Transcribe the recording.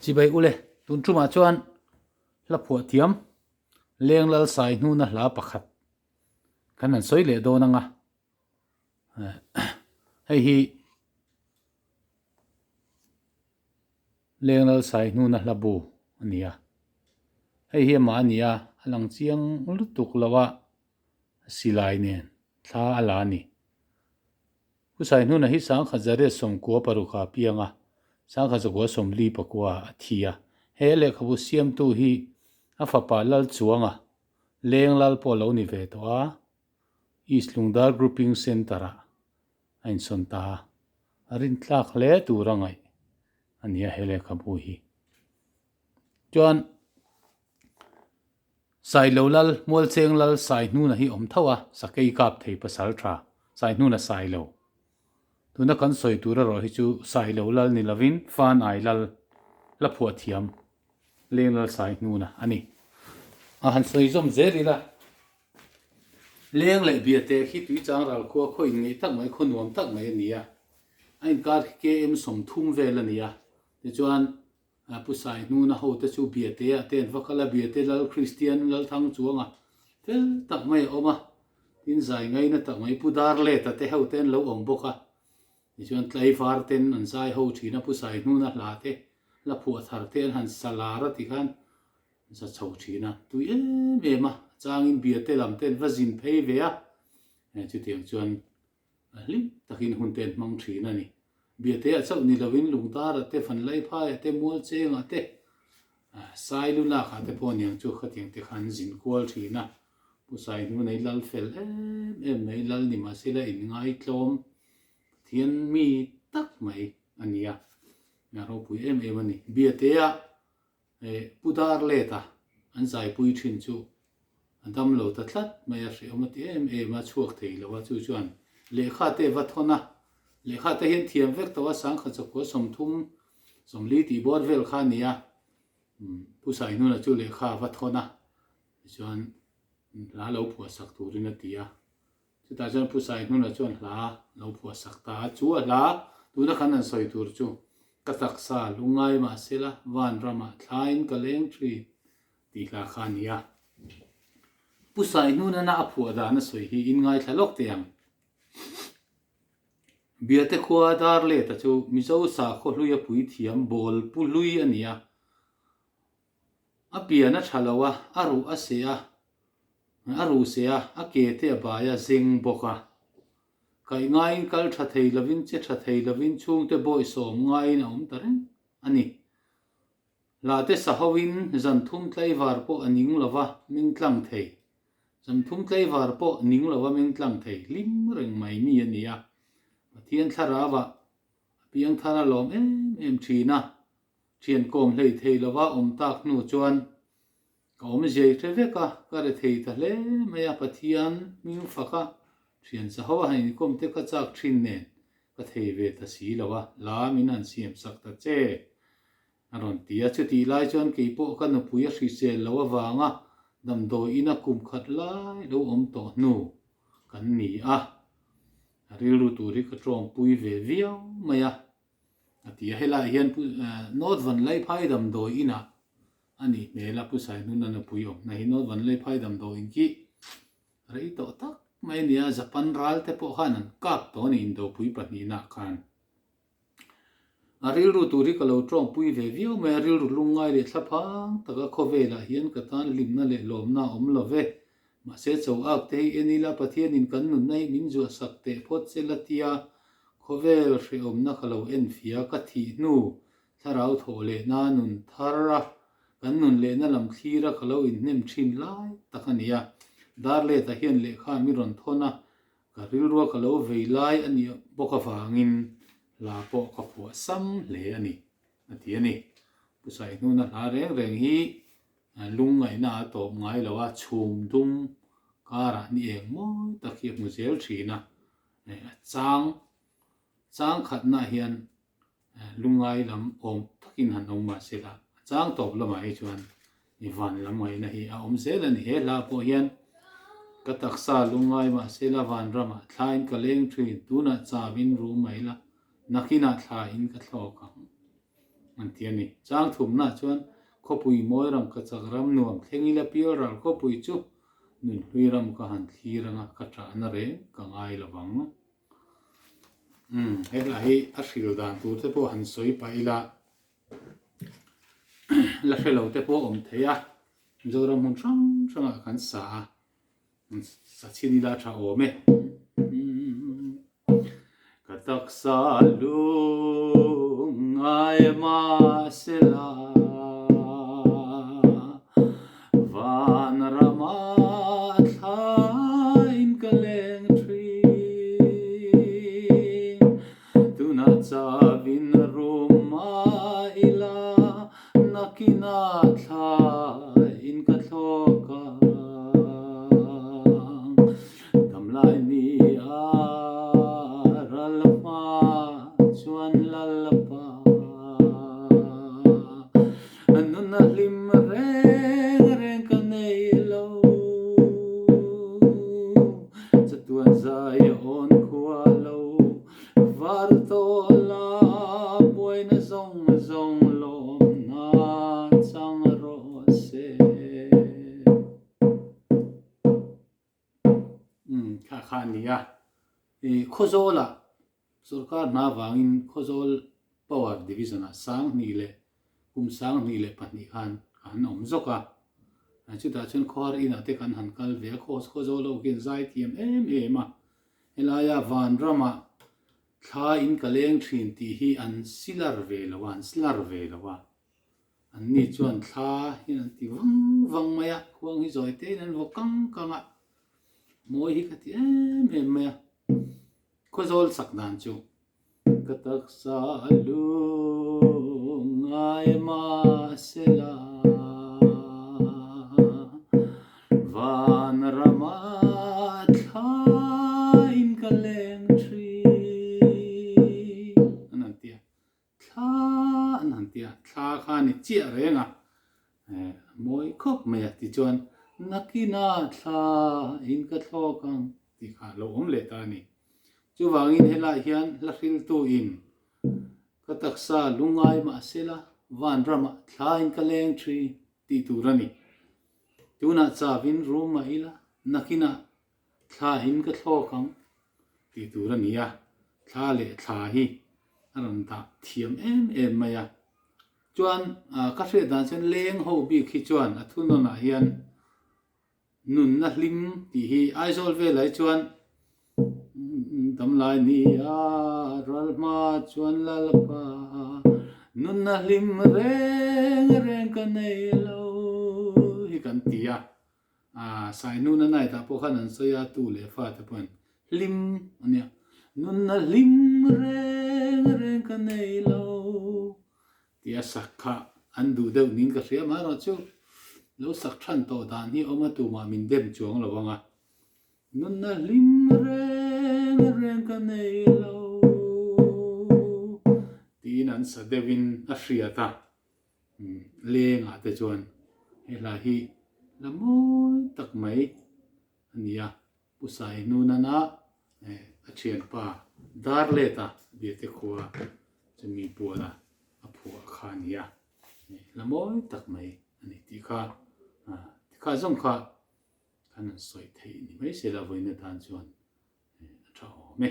Chibai ule, tun tumah chuan hla phuah thiam Leng Lal Sai hnuna hla pakhat kan han sawi leh dawn anga hei hi Leng Lal Sai hnuna hla bu a ni a, hei hi amah a ni a, a lang chiang lutuk lo a silai nen thla a la a ni. Pu Saihnuna hi sangkhat zariat sawmkua paruk ah a piang a, sangkhat zakua sawmli pakua ah a thi a. He lehkhabu siamtu hi a fapa Lalchuanga, Leng Lal pawh a lo ni ve tawh a, East Lungdar Grouping Centre ah a insawn ta a, a rintlak hle tur a ngaih a ni a he lehkhabu hi. Chuan Sailo Lal, Mualcheng Lal Saihnuna hi awm tho a, Sakei kap thei pasal tha, Saihnuna Sailo. Tuna kan sawi tur erawh hi chu Sailo Lal ni lovin Fan Ai Lal, hla phuah thiam Leng Lal Saihnuna a ni. A han sawi zawm zel ila, Leng leh Biate khi Tuichang ral khua khaw inngeih tak mai, khaw nuam tak mai a ni a. A inkar khi KM 30 vel a ni a, tichuan Pu Saihnuna hote chu Biate-ah te an va kal a, Biate Lal Kristian Lalthang Chuanga fel tak mai a awm a, tin zai ngaina tak mai Pu Darleta te hote an lo awm bawk a, tichuan tlaivar ten an zai ho thin a, Pu Saihnuna hla te, hla phuah thar te an han sa lar a tikhan an sa chho thin a, tui em em a, a changin Biate lam te an va zin phei ve a, chutiang chuan A hlim takin hun te an hmang thin a ni. Biateah chauh ni lovin Lungdarah te, Vanlaiphaiah te, Mualchengah te, Sailulakah te pawh aniang chu khatiang te kha an zin kual thin a. Pu Saihnuna hi lal fel em em mai, lal ni mahsela inngaitlawm Pathian mi tak mai a ni a, a ropui em em a ni. Biateah Pu Darleta an zaipui thin chu a dam lo ta tlat mai a, hrehawm a ti em em a, chhuak thei lo a, chu chuan lehkha te va thawn a, lehkha te hian thiam vek tawh a, sangkhat chakua 30 40 tih bawr vel kha a ni a, Pu Saihnuna chu lehkha a va thawn a, tichuan hla lo phuahsak turin a ti a. Chutah chuan Pu Saihnuna chuan hla lo phuah sak ta a, chu a hla tuna khan an sawi tur chu, Ka taksa lungngai mahsela van ramah thlain ka leng thin tih hla kha a ni a. Pu Saihnunana a phuah dan a sawi hi in ngaithla lawk teh ang. Biate khua Darleta chu Mizo sakhaw hluia puithiam bawl pu hlui a ni a. A pian a tha lo a, a ruh a seh a, A ruh seh a, a ke te a bai a zeng bawk a. Kaih ngaiin kal tha thei lovin che tha thei lovin chhungte bawihsawm ngaiin a awm ta reng a ni. Hlate sa hoin zan thum tlaivar pawh a ning lova meng tlang thei. Zan thum tlaivar pawh ning lova meng tlang thei hlim reng mai mi a ni a. Pathian thlarauah a piang thar a lawm em em thin a. Thian kawm hlei thei lova awm tak hnu chuan Ka awm zia i hre vek a, ka re thei ta hle mai a, Pathian hming fak a, thian chaho a han inkawm te ka chak thin nen ka thei ve ta si lo a, hla min han siam sak ta che a rawn ti a, chutih lai chuan kei pawh ka nupui a hrisel lo avanga damdawi ina kum khat lai lo awm tawh hnu kan ni a, a rilru tur hi ka tawngpui ve viau mai a, a ti a, helaiah hian Pu North Vanlaiphai damdawi inah A nih hmel a, Pu Saihnuna nupui awmna hi North Vanlaiphai damdawiin khi rei tawh tak mai a ni a, Japan ral te pawh khan an kap tawh a ni Indopui pahnihna khan. A rilru tur hi ka lo tawngpui ve viau mai a, rilru lungngai leh thlaphang taka khawvelah hian ka tan hlimna leh lawmna a awm lo ve. Mahse cho ak te hi en ila Pathianin kan nunna hi min zuahsak teh phawt che la tia khawvel hrehawmna ka lo en fia ka thih hnu Thlarau thawh lehna nun thar a, kan nun lehna lam thlir a ka lo inhnem thin lai tak a ni a. Darleta hian lehkha mi rawn thawn a, ka rilrua ka lo vei lai a nih bawk avangin hla pawh ka phuah sam hle a ni, a ti a ni. Pu Saihnuna hla reng reng hi lungngaihna a tawp ngai lo a, chhum dum karah ni eng mawi tak hi a hmu zel thin a, a chang chang khatnaah hian Lungngai lam awm takin han awm mah se la, a chang tawp lamah hi chuan i van lam ngaihna hi a awm zel a ni. He hla pawh hian ka taksa lungngai mah se la van ramah thlain ka leng thin, tunah chauin rum mai la, nakinah thlain ka thlawk ang. An ti a ni. Chang thumnaah chuan khawpui mawi ram ka chak ram nuam thleng ila pial ral khawpui chu nunhlui ram ka han thlir anga ka ṭahna reng ka ngai lo vang. Umm, he hla hi a hril dan tur te pawh han sawi pah ila la hre lo te pawh awm thei a, Mizoram hmun hrang hrangah kan sa a. Sa chhin ila tha awm e. Ka taksa lung ngai mahsela van rama thlain ka leng thin. Tunah chavin rum mah ila Nakinah thlaiin ka thlawk ang, damlai ni a ral hma chuan Lalpa. Nuna hlim reng reng ka nei lo, chatuan zai awn khua lo. Var tawh la buaina zawng zawng lawmna chang rawh se. Umm kha kha a ni a. I Khawzawlah sorkar hna vangin Khawzawl Power Division ah 2000 leh kum 2002 khan ka han awm zawk a. Chutah chuan khawhar inah te kan han kal ve a, Khawzawl ho khian zai thiam em em a. Helaia vanramah thla in ka leng thin tih hi an silar ve lo a, an slar ve lo a. Anni chuan thla hian an ti vang vang mai a, khuang hi zawi tein an vaw kang kang a, mawi hi ka ti em em mai a. Khawzawl sak dan chu Ka taksa a lung ngai mahsela van rama thlain ka leng thin an han ti a, thla an han ti a, thla kha a ni chiah reng a, mawi khawp mai a tichuan nakina thla in ka thlawk ang tih kha a lo awm leh ta a ni. Chuvangin helaiah hian hla hriltuin ka taksa lungngai mahsela vanramah thlain ka leng thi tih tur a ni. Tunah chavin rum mah ila nakinah thlain ka thlawk ang tih tur a ni a, thla leh thla hi a rawn dah thiam em em mai a. Chuan ka hriat dan chuan leng ho bik hi chuan a thunawnah hian Nunna hlim tih hi Aizawl velah hi chuan damlai ni a ral hma chuan Lalpa nunna hlim reng reng ka nei lo hi kan ti a, Sainuna night ah pawh khan an sawi a tu leh fa te pawhin hlim a nia nunna hlim reng reng ka nei lo Tih a sak kha an duh deuh niin ka hria amaherawh chu lo sak than tawh dan hi awm a tumah min dem chuang lo ang a, nunna hlim reng reng ka nei lo tiin an sa deuhin a hriat a, lengah te chuan he hla hi la mawi tak mai a ni a. Pu Sai Hnunana a thianpa Darleta Biate khua chumi puala a phuah kha a ni a, hla mawi tak mai a ni tih kha tikha zawng kha kan han sawi theih ni mai se la vawiin atan chuan a tha awm e.